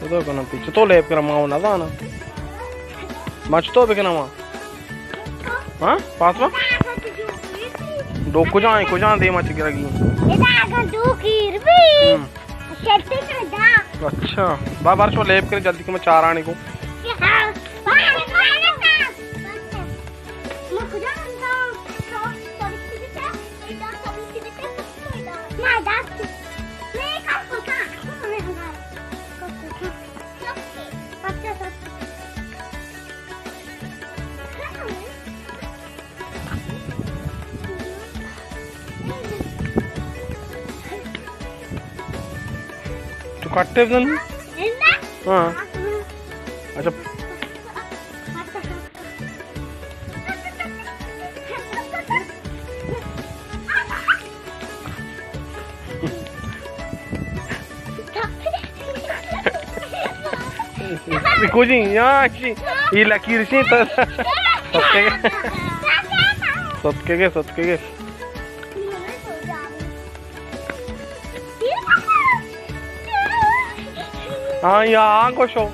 چطور کنم پی؟ چطور لیب کنم؟ ما نزانم. ما چطور بکنم ما؟ ها؟ پاس ما؟ دو کجا ہیں؟ کجا ہیں؟ دیما چی گرگی؟ ادا اگر دو کیر بھی. ہم. شرطی سے دا. اچھا. با بار شو لیب کرے جلدی کہ میں چارانی کو. ہاں. تو کٹے بزن؟ ہاں. اچھا. کجی یا چی؟ یہ لکیر چی تو؟ ستکے گے؟ ستکے گے، ستکے گے. ہاں، یا آنکو شو.